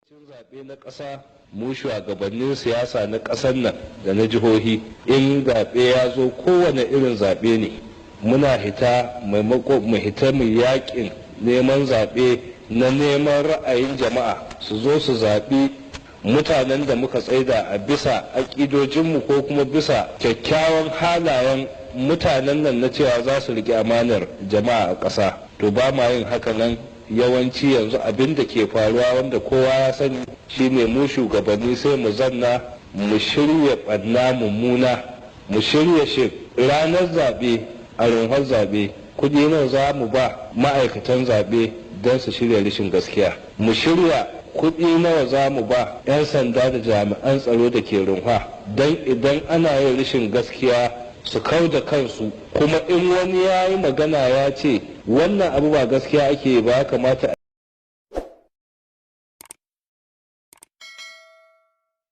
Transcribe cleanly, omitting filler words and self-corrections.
Zaɓe na ƙasa, mu shugabannin siyasa na ƙasar nan da na jihohi, in zaɓe ya zo, kowane irin zaɓe ne, muna hita, maimako mu hita mu yaƙin neman zaɓe na neman ra'ayin jama'a su zo su zaɓi mutanen da muka tsaida a bisa aƙidojinmu ko kuma bisa kyakkyawan halayen mutanen nan na cewa za su riƙe amanar jama'a a ƙasa. To, ba ma yin haka nan. Yawanci yanzu abin da ke faruwa, wanda kowa ya sani, shine mu shugabanni sai mu zanna mu shirya ɓanna mummuna, mu shirya shi ranar zaɓe, a rumfar zaɓe, kuɗi nawa za mu ba ma'aikatan zaɓe don su shirya rashin gaskiya, mu shirya kuɗi nawa za mu ba 'yan sanda da jami'an tsaro da ke rumfa don idan ana yin rashin gaskiya su kau da kansu, kuma in wani ya yi magana ya ce wannan abu ba gaskiya ake ba, ya kamata.